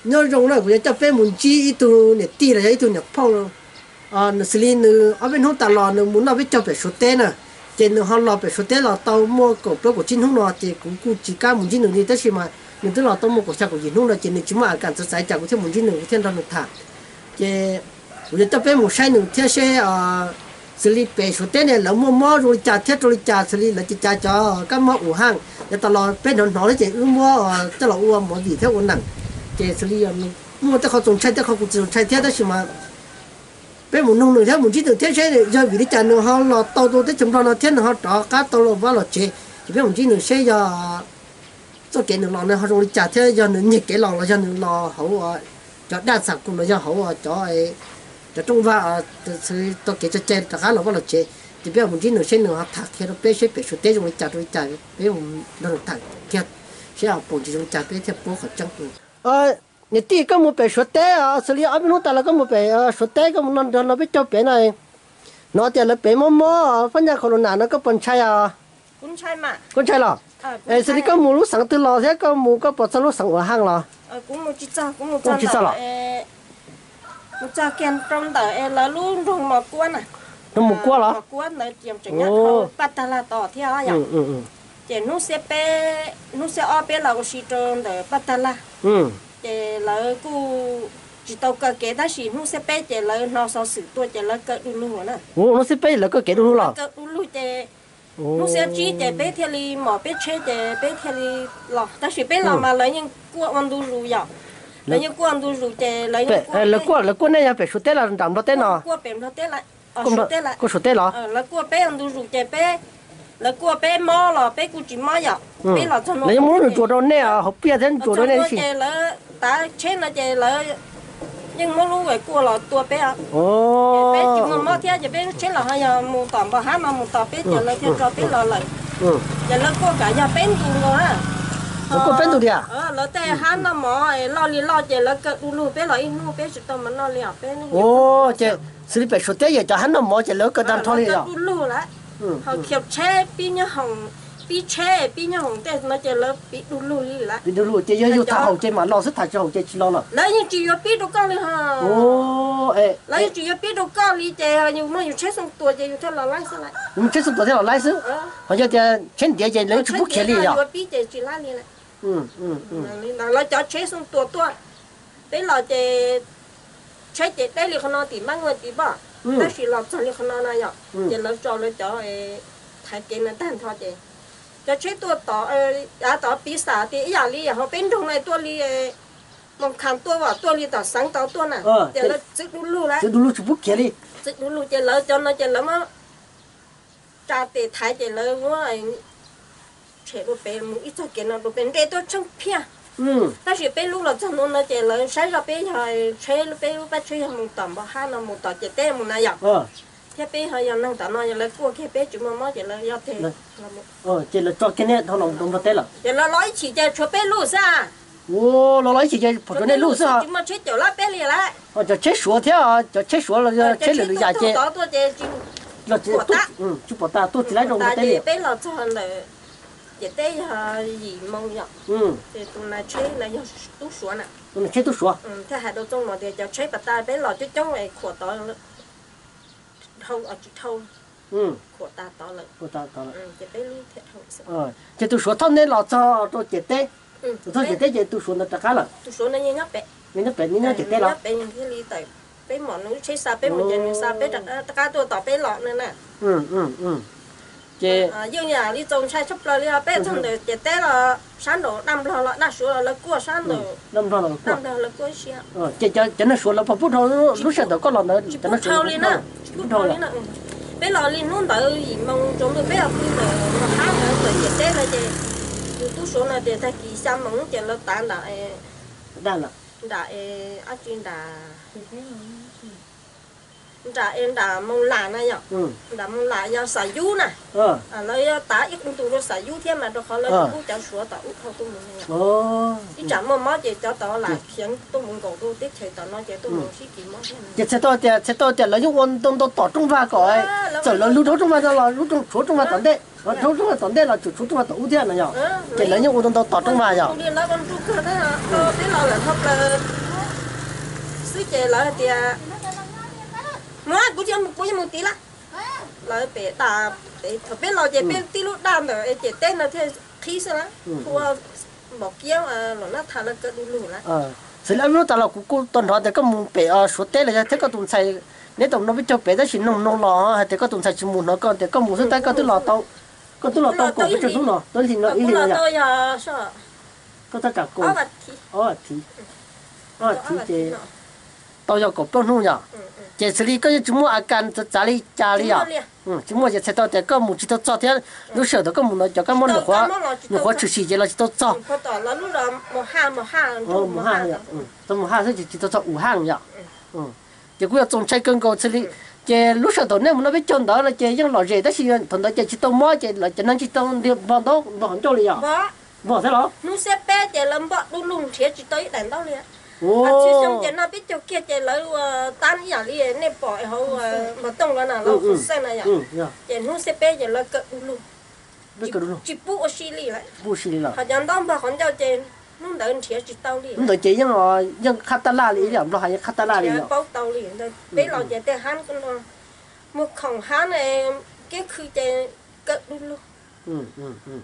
Nyob zoo na, kuv yuav coj peb mus ntsib ib tug niam tij los yog ib tug niam phauj, nws xws li nws ob peb hnub tas los nws mus noj peb caug pem Suav teb na, ces nws ho los pem Suav teb los tau muaj kaum plaub kaum tsib hnub no ces kuv kuj tsis kam mus ntsib nws li, tab sis mas nws twb los tau muaj kaum xya kaum yim hnub no ces nws tsis muaj a kam txawv txav cas kuv thiaj mus ntsib nws, kuv thiaj nrog nws tham. Ces kuv yuav coj peb mus saib nws thiab seb xws li pem Suav teb ne lawv muaj mob zoo li cas thiab rau li cas, xws li lawv ces cas cov kab mob ua haj, yav tas los peb hnov hnov thiab ces wb muab coj los ua movie thiab ua neem, ces xws li muaj tej qhov txaus ntshai tej qhov kuj txaus ntshai thiab, tab sis mas peb mus nug nws thiab mus ntsib nws thiab seb yog vim li cas nws ho los tau rau teb chaws Nplog no thiab nws ho rov qab tau los vaj los tsev, ces peb mus ntsib nws seb yog txoj kev nws los nws ho zoo li cas thiab yog nws nyiag kev los los yog nws los hauv cov daj txam kuj los yog hauv cov, cov rooj vag, txhua tau kev tso cai rov qab los vaj los tsev, ces peb mus ntsib nws seb nws ho tham qhia rau peb seb pem Suav teb zoo li cas rau li cas, peb mus nrog nws tham kiag seb ho paus ntsis zoo li cas peb thiaj paub qhov tseeb. Niam tij, koj mus pem Suav teb, xws li ob peb hnub tas los koj mus pem Suav teb koj mus noj nrog no peb caug pem no, hnov tias lawv pem mob mob fab nyaj corona no koj puas ntshai os? Koj ntshai los? Es xws li koj mus lub xeev twg los thiab koj mus koj puas txog lub xeev ua haj los? Tsis txog los? Mus txog kiag rau ntawm lawv lub nroog Mos Kuab na. Nroog Mos Kuab los? Mos Kuab ntawd ces tseem nyob rau Paj Tag Laj tod thiab yom. Ces hnub xiab peb, hnub xiab ob peb los ua si rau ntawm Paj Tag Laj. Ces lawv kuj tsis tau kaw kev tab sis hnub xiab peb ces lawv hnov xov xwm tuaj ces lawv kaw du lug na. Hnub xiab peb lawv kaw kev du lug los? Kaw du lug ces hnub xiab tsib ces peb thiaj li mom peb tsheb ces peb thiaj li los, tab sis peb los mas lawv yeej kuaj ua ntu zus yom. Lawv yeej kuaj ua ntu zus ces lawv yeej kuaj, lawv kuaj nej yog pem Suav teb los nram Nplog teb no? Kuaj pem Nplog teb, Suav teb lawm. Kuaj Suav teb los? Lawv kuaj peb ua ntu zus ces peb, lawv kuaj peb mob los peb kuj tsis mob yom. Peb los txog no lawv yeej muab ntsuas rau nej hauv pliaj thiab ntsuas rau nej ib si. Ces lawv tav tsheb no ces lawv yeej muab lub kuaj los tua peb. Peb tsis muaj mob thiab ces peb lub tsheb los ho yog mus tom npog hab no mus tom peb ces lawv thiaj tso peb los lawm. Ces lawv kuaj kam yog peb ntu nkaus na. Lawv kuaj peb ntu tiag? Lawv tej hab noj mov loj li loj ces lawv kaw du lug peb los ib hnub peb tsis tau mov noj li os peb. Ces xws li pem Suav teb yog cov hab noj mov ces lawv kaw tag nrho li os. Du lug lawm. Ho khiav tsheb pib nyob hoom, pib tsheb pib nyob hoom tej no ces lawv piv du lug li lawm. Piv du lug ces yog yus tham haum ces mam los xwb, tham tsis haum ces tsis los lawm. Lawv yeej tsis yuav pib rau koj li ho. Lawv yeej tsis yuav pib rau koj li ces yus muaj yus tsheb xoo tuas ces yus thiaj los laib xwb lawm. Yus tsheb xoo tuas thiaj los laib xwb. Ho yog tias tsheb ntiav ces lawv tsis pub khiav li yog? Yuav pib ces tsis laib li lawm. Lawv cov tsheb xoo tuas tuaj, peb los ces tsheb ces deb li qhov no tim Npab Nuj tim Npoj, tab sis los txog li qhov no na yom, ces lawv tso lawv cov thaiv kev no tag nrho ces cov tsheb tuaj tod, av tod piv xam tias ib yam li hauv peb nroog na tuaj li Moos Khas tuaj, tuaj li tom xeev tod tuaj na, ces lawv txwv du lug lawm. Txwv du lug tsis pub khiav li. Txwv du lug ces lawv cov no ces lawv muab tsa tes thaiv ces lawv muab tshem dua pem mus ib txog kev no dua pem nres tuaj tsheej phiaj. Tab sis peb lub los txog no no ces lawv saib zoj peb yog tsheb, peb lub pab tsheb yog mus tom npog hab no mus tom ciam teb mus na yom, thiab peb ho yog neeg tom no lawv kuaj kiag peb tsis muaj mob ces lawv yog tes. Ces lawv tso kiag nej dhau los Nplog teb lawm? Ces lawv los ib chim ces tshuav peb lub xwb. Los los ib chim ces pom tshuav nej lub xwb. Tsis muaj tsheb caum lawv peb li lawm. Cov tsheb Suav thiab cov tsheb Suav los yog tsheb lwm lwm yam ces tsis pom tas, tuaj tsis laib rau Nplog teb li. Peb los txog ntawm ciam teb yog yim moo yom, ces tus na tsheb na yog tub Suav na. Tus na tsheb tub Suav. Thiaj hais rau Txooj Mos tias cov tsheb pas tas peb los coob coob es khuam tod dhau tsis dhau, khuam tas tod lawm. Ces peb lub thiaj dhau. Ces tus Suav thauj nej los txog rau ciam teb, txog ciam teb ces tus Suav ntawd rov qab lawm? Nyob pem, nyob ciam teb los? Peb mom nws tsheb xa peb mus ces nws xa peb rov qab tuaj tom peb los no na. Ces yeej yam li txaus ntshai tshaj plaws li os. Peb txog ntawm ciam teb los sab nraum daj Nplog los daj Suav los lawv kuaj sab ntawm daj Nplog los kuaj. Ces cov neeg Suav lawv puas pub dhau lub sij hawm ntawm koj los ntawd? Tsis pub dhau li na, tsis pub dhau li na. Peb los li hnub ntawd yim moo tsaus ntuj peb los pw ntawm Nplog hab ntawd ntawm ciam teb no ces tus tub Suav no tias tag kis xya moos ces lawv tav nram, nram, ab tsi nram Nram, nram Moos Las na yom. Nram Moos Las yog Xas Yub na. Lawv yuav tav ib qho tus rau Xas Yub thiab mas rau qhov lawv kuj cov Suav tom ub dhau tuaj mus na yom. Ib tsam muaj mob ces cov tod lam khiav tuaj mus nkaum rau teb chaws tom no ces tuaj mus sib kis mob thiab. Ces txhais tau tias, txhais tau tias lawv yeej ua ntau ntau tom rooj vag kom txawm lawv hlub rau rooj vag no los hlub rau tshuav rooj vag tom ntej, hlub rooj vag tom ntej los tshuav rooj vag tom ub thiab no yom. Ces lawv yeej ua ntau ntau tom rooj vag yom. Xwb ces lawv tias, mus, kuv, kuv yeej mus tid lawm. Lawv pem daj, pem thaum peb los ces peb tib lub daj ntawm ces teb no thiaj qhib xwb na. Hu ua Npaum Kiab los Nab Thas lawv kaw du lug lawm. Xws li ob lub tas los kuv kuj tau hnov tias koj mus pem Suav teb los yog thiab koj tus ntxhais, neb tau mus noj peb caug pem tab sis noog noog los hais tias koj tus ntxhais tsis mus hnov koj tias koj mus xwb tab koj twb los tau, koj twb los tau kaum peb caug hnub no, tau ib hlis no, ib hlis no yom. Koj tab tsam kaum ob thiv, ob thiv ces tau yog kaum plaub hnub yom. Ces xws li koj yeej tsis muaj a kas txav txav li cas li yom. Tsis muaj ces txhais tau tias koj mus tsis tau txog thiab. Lub sij hawm thaum koj mus no cov kab mob nws qhuav, nws qhuav tshwm sim ces los tsis tau txog. Mus haj, txog mus haj xwb ces tsis tau txog ua haj yom. Ces kuj yog txaus ntshai kawg nkaus xws li, ces lub sij hawm thaum nej mus noj peb caug ntawd no ces yeej lom zem tab sis thaum ntawd ces tsis tau mob ces lawv cov neeg tsis tau nti npog ntaub npog qhov ncauj li yom. Npog thiab los? Hnub xiab peb ces lawv npog du lug nrhiav tsis tau ib daim ntaub li. Txhia xyoo ces noj peb caug kiag ces lawv ua tab ib yam li nej pom hauv npog tooj ko na, lawv hu xeej na yom. Ces hnub xiab peb ces lawv kaw du lug, tsis pub ua si li lawm. Qhov cov ntaub npog qhov ncauj ces hnub ntawd nrhiav tsis tau li. Hnub ntawd ces yeej, yeej qhab tab laj li, ib yam Nplog hais yeej qhab tab laj li yom. Peb los ces tej hab, muag khoom hab, kiab khw ces kaw du lug.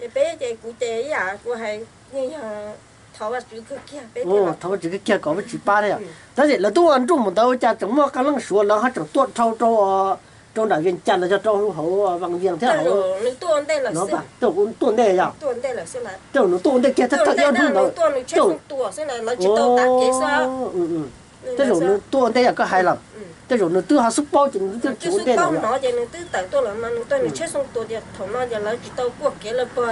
Ces peb ces kuv ces ib yam kuv hais, yeej yog thov Vajtswv kawg kiag, thov Vajtswv kawg kiag kom Vajtswv pab thiab yom. Tab sis lawv twb ua nruj mus ntawd ua cas tseem muaj qee leej Suav lawv ho tseem tuaj dhau rau, rau nram Vias Cas los yog rau hauv Vaj Vias thiab hauv. Tuaj ntej yom. Tej zaum nws tuaj ua ntej kiag thiab thawj ib ob hnub ntawd. Tej zaum nws tuaj ua ntej yam koj hais lawm. Tej zaum nws twb ho xub paub ces nws twb tsis ua ntej no. Ces nws twb tawm tuaj lawm mas nws tuaj nws tsheb xoo tua ces thaum no ces lawv tsis tau kuaj kev lawv pog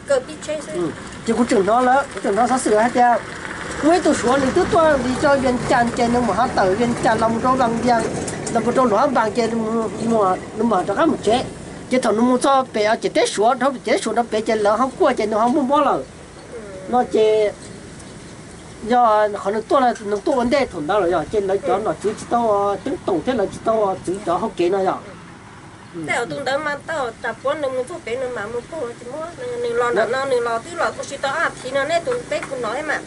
kaw tib tsheb xwb. Ces kuv tseem hnov lawm, kuv tseem hnov xov xwm hais tias muaj ib tug Suav nws twb tuaj li rau Vias Cas ces nws mam ho tawm Vias Cas los mus rau Vaj Vias, los mus rau Luam Npas ces nws mam rov qab mus tsev. Ces thaum nws mus txog pem ces teb Suav, rau pem ces teb Suav rau pem ces lawv ho kuaj ces nws ho muaj mob lawm. No ces yog qhov nws tuaj, nws tuaj ua ntej thaum ntawd los yog ces lawv cov nom tswv tsis tau ceeb toom thiab lawv tsis tau txwv cov hauv kev no yom. Tej zaum tus ntawd mas tau tas puav nws mus txog pem nws mam mus pog tsis muab, nws los ntawm no nws los twb los ua si tau ob thiv no nej tus peb kuv hnov thiab mas.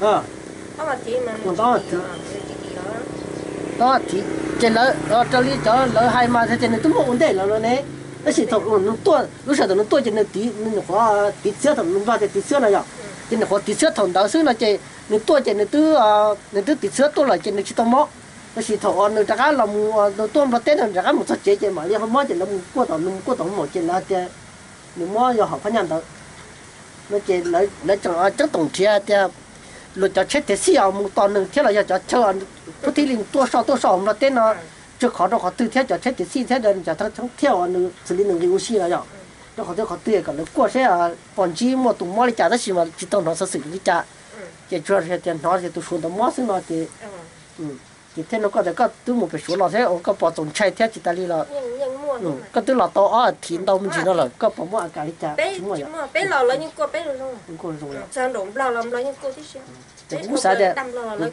Ob thiv, ces lawv raws li cov lawv hais mas tias nws twb muab ua ntej lawm no ne. Tab sis thaum nws tuaj, lub sij hawm thaum nws tuaj ces nws tiv, nws nyuam qhuav tiv txhiab, thaum nws npog tias tiv txhiab no yom, ces nws nyuam qhuav tiv txhiab thaum ntawd xwb no ces nws tuaj ces nws twb, nws twb tiv txhiab tuaj lawm ces nws tsis tau mob. Tab sis thaum uas nws rov qab los mus, nws tuaj Nplog teb no nws rov qab mus txog tsev ces mam li ho mob ces lawv mus kuaj tom, nws mus kuaj tom hauv mom ces lawv tias nws mob yog hom phab nyaj ntawd. No ces lawv tseem ceeb toom nrhiav tias luag cov tsheb tiav xij mus tos nws thiab los yog cov chaw phub thib li tuaj so tuaj so hauv Nplog teb no tsawg qhov rau qhov twg thiab cov tsheb tiav xij thiab cov thawj tshoob thiab uas nws xws li nws nqis ua si los yom, rau qhov twg qhov twg kom lawv kuaj seb pom ntsib muaj tus mob li cas tab sis mas tsis tau hnov xov xwm li cas. Ces tsuas tias hnov tias tus Suav ntawd mob xwb no ces, ces thiaj no koj tias koj twb mus pem Suav los thiab ua koj pom txaus ntshai thiab tsis tas li los koj twb los tau ob thiv ntau me ntsis no lawm koj pom muaj a kas li cas tsis muaj yom. Kuv kuj xav tias,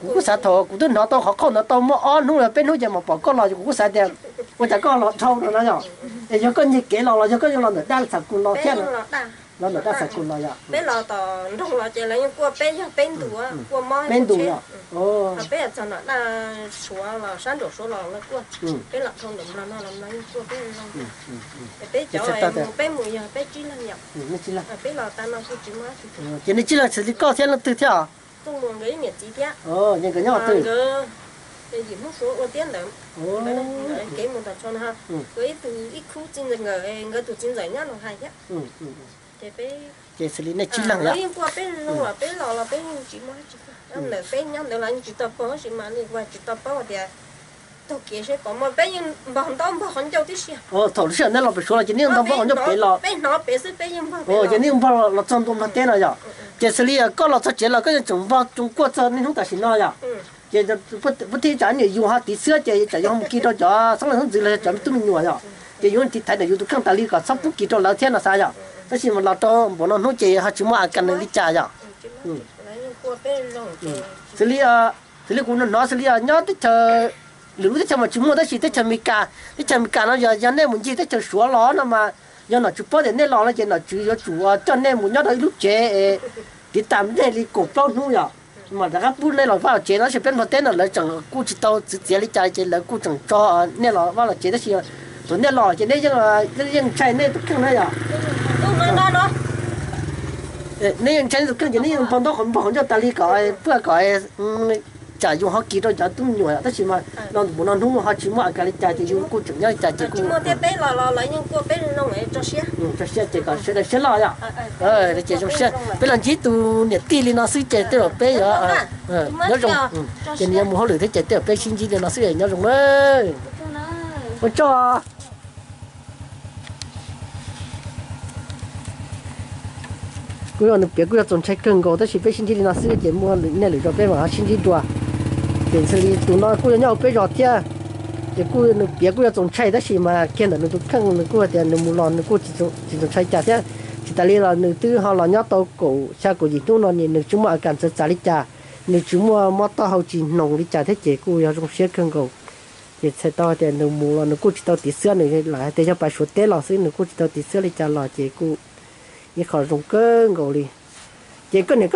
kuv kuj xav thaum kuv twb hnov tau qhov qhauj ntawd tau muaj ob hnub los peb hnub ces mam pom koj los kuv kuj xav tias ua cas koj los dhau no no yom. Es yog koj nyiag kev los los yog koj yuav los ntawm daj txham kus los thiab no. Los ntawm daj txham kus los yom. Peb los tom nroog los ces lawv yeej kuaj peb yog peb ntus, kuaj mob peb ntus yom. Peb txog nram daj Suav los sab nraum Suav los lawv kuaj. Peb los dhau ntawm Nplog no los yeej kuaj peb zoo. Peb cov mus peb mus yog peb tsib leeg yom. Peb los tas no kuj tsis muaj. Ces nej tsib leeg xws li koj thiab leej twg thiab? Tuaj mus nkawd ib niam txiv thiab. Nkawd nyob twg? Yim Hmoob Suav ua tiab ntawd. Kev mus tom tsho no, ua ib tug ib khub txiv ntxawm, nkawd tus txiv ntxawm nyob Noo Hais thiab. Ces peb, ces xws li nej tsib leeg lawv yeej kuaj peb zoo los peb los los peb yeej tsis muaj tsis kuaj. Ntawm peb nyob ntawd los yeej tsis tau paub tab sis mas li ua tsis tau paub tias taug kev seb pom muaj, peb yeej npog ntaub npog qhov ncauj tib si. Thaum lub sij hawm nej los pem Suav los ces nej yeej npog ntaub npog qhov ncauj pem los. Peb hnov pem xwb peb yeej npog pem los. Ces nej yeej npog los txog ntua Nplog teb no yom. Ces xws li koj los txog tsev los koj yeej tseem npog tsoos kuaj txog niaj hnub tam sim no yom. Ces puag thaum ub tsam niam yus ho tiv xwab ces tsam yus ho mus kis rau cov xeeb leej xeeb ntxwv los cov tub me nyuam yom, ces yus tiv thaiv ntawm yus tus kheej tas li kom txhob pub kis rau lawv thiab no xav yom. Tab sis mas los rau npaum no hnub ces ho tsis muaj a kas nws li cas yom. Xws li, xws li kuv hnov xws li nyob teb chaws, lwm lub teb chaws mas tsis muaj tab sis teb chaws Amelikas, teb chaws Amelikas no yog, yog nej mus ncig teb chaws Suav los no mas yog nom tswv paub tias nej los no ces nom tswv yuav tsum coj nej mus nyob rau ib lub tsev es tiv tas nej li kaum plaub hnub yom, mas rov qab pub nej los vaj los tsev no. Tab sis peb Nplog teb no lawv tseem kuj tsis tau txwv txiav li cas ces lawv kuj tseem tso nej los vaj los tsev tab sis thaum nej los ces nej yeej, yeej ntshai nej tus kheej na yom. Nej yeej ntshai nej tus kheej ces nej yeej npau ntaub qhov npog qhov ncauj tas li kom puaj kom tsam yus ho kis rau cov tub me nyuam tab sis mas los mus no hnub ho tsis muaj a kas li cas ces yus kuj tseem nyob li cas ces kuj tso siab ces kom sawv daws siab loj yom. Ces zoo siab peb los ntsib tus niam tij li no xwb ces tej zaum peb yuav nyob zoo, ces nws yuav mus hauj lwm thiab ces tej zaum peb sib ntsib li no xwb nyob zoo na. Ua tsaug. Kuj yog nws piav kuj yuav txaus ntshai kawg nkaus tab sis peb sib ntsib li no xwb ces muaj nej lwm zaus peb mam ho sib ntsib dua. Ces xws li tus no kuj yog nyob hauv peb zos thiab, ces kuj nws piav kuj yuav txaus ntshai tab sis mas kiag ntawm nws tus kheej nws kuj hais tias nws mus los nws kuj tsis txaus ntshai cas thiab. Tsis tas li los nws twb ho los nyob tau kaum xya kaum yim hnub no nws tsis muaj a kas txawv txav li cas, nws tsis muaj mob taub hau tsis hnoos li cas thiab ces kuj yog zoo siab kawg nkaus. Ces txhais tau hais tias nws mus los nws kuj tsis tau tiv xwab, nws lam hais tias yog pas Suav teb los xwb nws kuj tsis tau tiv xwab li cas los ces kuj ib qho zoo kawg nkaus li. Ces koj niam,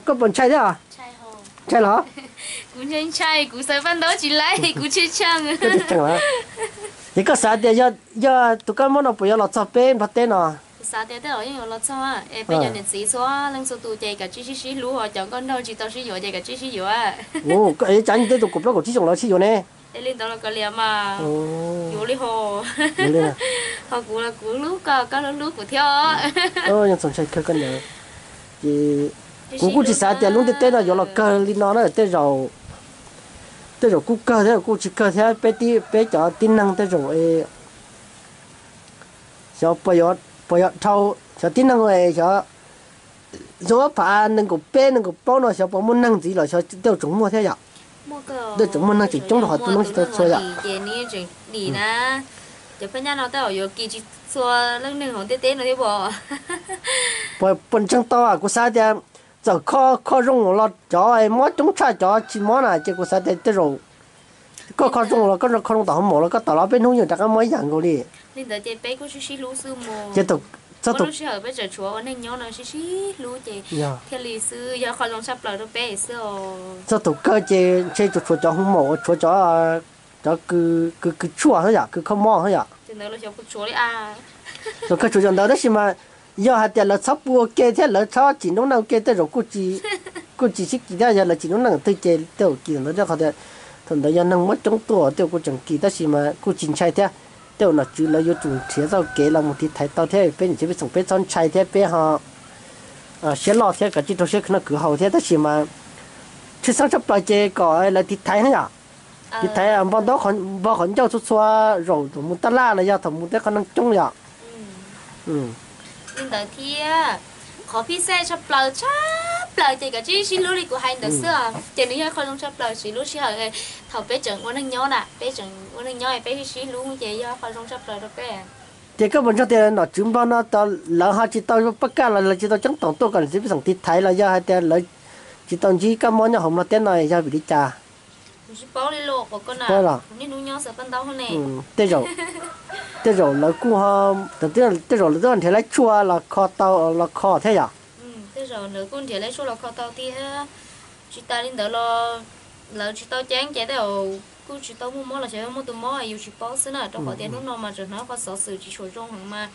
koj puas ntshai thiab? Ntshai los? Kuv ntshai ntshai, kuv xav paj ntaub tsis laib, kuv tshee tshee. Ces koj xav tias yog tus kab mob no puas yuav los txog peb Nplog teb no? Kuv xav tias tej zaum yeej yuav los txog, es peb cov niam txiv txhua leej txhua tus ces kav tsij sib sib hlub, ho cov nkauj nraug tsis tau sib yuav ces kav tsij sib yuav. Ua cas nyob tej tus kaum plaub kaum tsib xyoos los sib yuav ne? Es li ntawd los kav liam mas, yuav li ho. Ho kuv los kuv hlub koj, koj hlub hlub kuv thiab. Yeej txaus ntshai kawg koj niam. Ces kuv kuj tsis xav tias lub ntiaj teb no yuav los kawg li no na, tej zaum, tej zaum kuj kawg thiab kuj tsis kawg thiab, peb tib, peb cov tib neeg tej zaum xyov puas yuav dhau, xyov tib neeg xyov zoo ob phav nees nkaum peb nees nkaum plaub no xyov puas muaj neeg ntxiv los xyov tej zaum tseem muaj thiab yom. Tej zaum tseem muaj neeg tseem coob rau qhov tus neeg tsis tau txhua yom. Ces nws yeej tseem dim na. Cov phab nyaj no tej zaum yuav kis tsis txhua leej neeg hauv ntiaj teb no thiab. Puas, puas ntseeg tau, kuv xav tias txawm kho, kho zoo los cov mob coob tshaj cov tsis mob na ces kuv xav tias tej zaum koj kho zoo los koj kho zoo tom hauv maum los koj tom los peb hnub yeej rov qab mob ib yam nkaus li. Li ntawd ces peb kuj sib sib hlub xwb mus. Ces txog lub sij hawm peb tseem tshuav ua neej nyob no sib sib hlub ces thiaj li xwb yog qhov zoo tshaj plaws rau peb xwb os. Txog thaum kawg ces ntshe tsuas tshuav cov hoo maum, tshuav cov, cov kws, kws tshuaj xwb yom, kws kho mob xwb yom. Thaum kawg tshuav cov ntawd tab sis mas yog hais tias lawv txhob pw ua ke thiab lawv txhob tsim noob neej ua ke tej zaum kuj tsis sib kis thiab, yog lawv tsim noob neej twg ces tej zaum kis ntawd rau qhov tias thaum ntawd yog neeg muab coob tuaj tej zaum kuj tseem kis tab sis mas kuj tsis ntshai thiab. Tej zaum nom tswv lawv yuav tsum nrhiav txoj kev los mus tiv thaiv tau thiab peb niam txiv peb txhob ntshai thiab peb ho siab loj thiab kom tsis raug siab noj kwv haus thiab tab sis mas tshwj xeeb tshaj plaws ces kom lawv tiv thaiv na yom. Tiv thaiv npau ntaub npog qhov ncauj txhua txhua zaus thaum mus taj laj los yog thaum mus tej qhov neeg coob yom. Li ntawd thiab, qhov phij xej tshaj plaws tshaj plaws ces kav tsij sib hlub li kuv hais ntawd xwb. Ces nws yog qhov zoo tshaj plaws siv lub sij hawm thaum peb tseem ua neej nyob na, peb tseem ua neej nyob peb sib hlub ces yog qhov zoo tshaj plaws rau peb. Ces koj puas ntseeg tias nom tswv npog no lawv ho tsis tau pab kaj los lawv tsis tau ceeb toom tuaj kom niam txiv pej xeem tiv thaiv los yog hais tias lawv tsis tau ntsib kab mob nyob hauv Nplog teb no yog vim li cas? Kuv tsis paub li los, niaj hnub nyob xav paj ntaub ne. Tej zaum, tej zaum lawv kuj, tej zaum lawv twb nrhiav lab tshuaj los kho tau los kho thiab yom. Tej zaum lawv kuj nrhiav lab tshuaj los kho tau thiab. Tsis tas li ntawd los lawv tsis tau ceeb ces tej zaum kuj tsis tau muaj mob los xyov yog muaj tus mob yus tsis paub xwb na, rau qhov tias hnub no mas tseem hnov qhov xov xwm tsis tshua zoo heev mas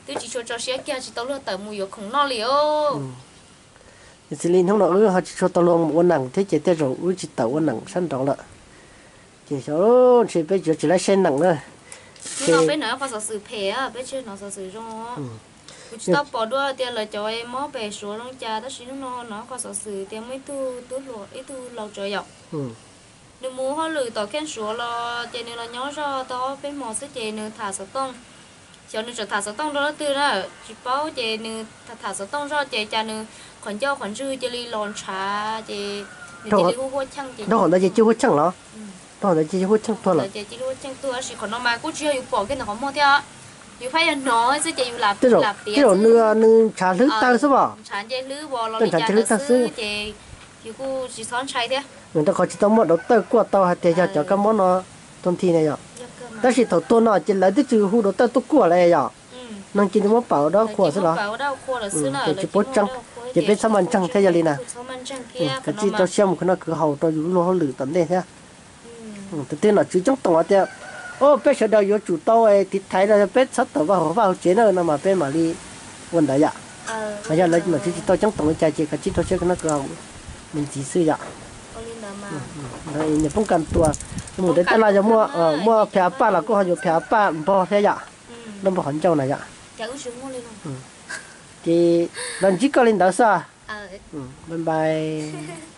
twb tsis tshua tso siab kiag tsis tau luag tawm mus yuav khoom noj li os. Xws li hnub no wb ho tsis tshua tau luag mus ua neej thiab ces tej zaum wb tsis tawm ua neej sab nraud lawm. Ces xyov ntshe peb tsis, tsis laib saib neej na. Hnub no peb hnov qhov xov xwm phem, peb tsis hnov xov xwm zoo. Kuv tsis tau pom dua tias lawv cov mob pem Suav zoo cas tab sis hnub no hnov qhov xov xwm tias muaj ib tug tub hluas, ib tug laus tsawv yom, nws mus hauj lwm tom kheej Suav los ces nws los nyob zog tau ob peb hmo xwb ces nws tham xov tooj. Xyov nws tseem tham xov tooj rau leej twg na, tsis paub ces nws tham xov tooj zog ces cas nws qhov ncauj qhov ntswg cia li los ntshav ces Rau qhov ntawd ces cia li hu Cheej los? Rau qhov ntawd ces cia li hu Cheej tuag los? Tab sis qhov no mas kuj tsis yog yus pom kiag ntawm qhov muag thiab, yus pheej yog hnov xwb ces yus lam, tej zaum nws, nws ntshav hlwb tawg xwb os. Ntshav ntshav hlwb tawg xwb ces yus kuj tsis txhob ntshai thiab. Rau qhov tsis tau muaj daus tawj kuaj tau hais tias yog cov kab mob no tuag nthi na yom. Tab sis thaum tuag no ces lawv twb tsis hu daus tawj tuaj kuaj lawm yom. Neeg cia li muab pam ua dab qhua xwb los? Ces tsis paub tseeb, ces peb txhob maj ntseeg thiab yog li na. Kav tsij rau siab mus khwv noj khwv haus rau yus lub luag hauj lwm tom ntej thiab. Tus twg nom tswv coob toom hais tias, o, peb sawv daws yuav tsum tau tiv thaiv rau peb txhob tawm vaj hauv vaj hauv tsev na no mas peb mam li ua ntawd yom. Hos yog lawv nom tswv tsis tau coob toom li cas ces kav tsij rau siab khwv noj khwv haus me ntxiv xwb yom. Niam poob kas tuas, mus tej teb laj yog muaj phem av paj los kuj ho yuav phem av paj npog thiab yom. Lub npog qhov ncauj na yom. Ces los ntsib koj li ntawd xwb. Bye bye.